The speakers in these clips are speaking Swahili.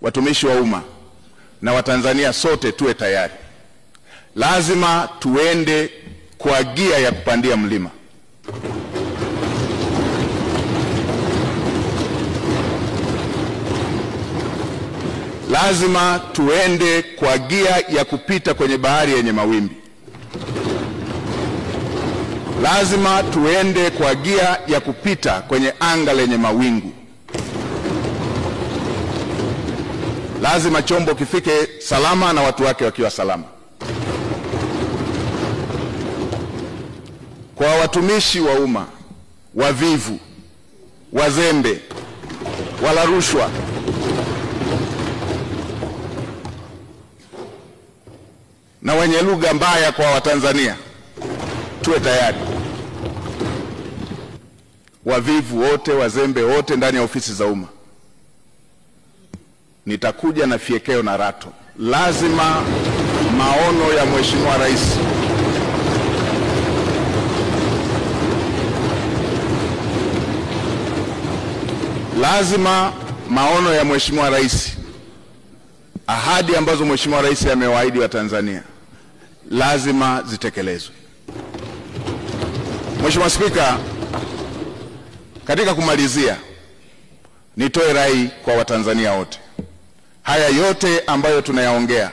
watumishi wa umma na Watanzania sote tuwe tayari. Lazima tuende kwa gia ya kupandia mlima. Lazima tuende kwa gia ya kupita kwenye bahari yenye mawimbi. Lazima tuende kwa gia ya kupita kwenye anga lenye mawingu. Lazima chombo kifike salama na watu wake wakiwa salama. Kwa watumishi wa umma, wavivu, wazembe, wala rushwa, na wenye lugha mbaya kwa Watanzania, tuwe tayari. Wavivu wote, wazembe wote ndani ya ofisi za umma, nitakuja na fiekeo na rato. Lazima maono ya Mheshimiwa Rais lazima maono ya Mheshimiwa Rais, ahadi ambazo Mheshimiwa Rais amewaahidi wa Tanzania, lazima zitekelezwe. Mheshimiwa Spika, katika kumalizia, nitoe rai kwa Watanzania wote. Haya yote ambayo tunayaongea,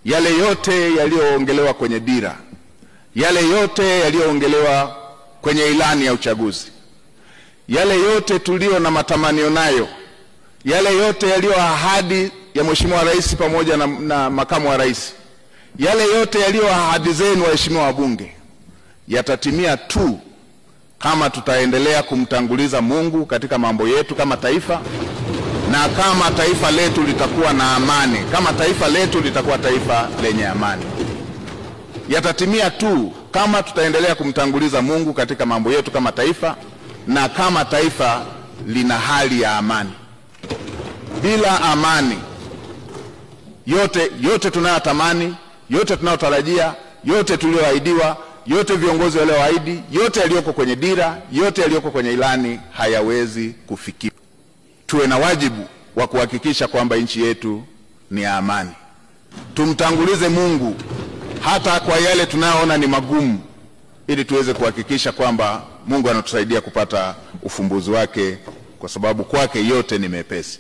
yale yote yaliyoongelewa kwenye dira, yale yote yaliyoongelewa kwenye ilani ya uchaguzi, yale yote tulio na matamanio nayo, yale yote yaliyo ahadi ya Mheshimiwa Rais pamoja na makamu wa Rais, yale yote yaliyo ahadi zenu waheshimiwa wabunge, yatatimia tu kama tutaendelea kumtanguliza Mungu katika mambo yetu kama taifa, na kama taifa letu litakuwa na amani, kama taifa letu litakuwa taifa lenye amani. Yatatimia tu kama tutaendelea kumtanguliza Mungu katika mambo yetu kama taifa, na kama taifa lina hali ya amani. Bila amani, yote tunayotamani, yote tunayotarajia, yote tuliyoahidiwa, yote viongozi walioahidi, yote yaliyoko kwenye dira, yote yaliyoko kwenye ilani hayawezi kufikiwa. Tuwe na wajibu wa kuhakikisha kwamba nchi yetu ni ya amani. Tumtangulize Mungu hata kwa yale tunayoona ni magumu, ili tuweze kuhakikisha kwamba Mungu anatusaidia kupata ufumbuzi wake, kwa sababu kwake yote ni mepesi.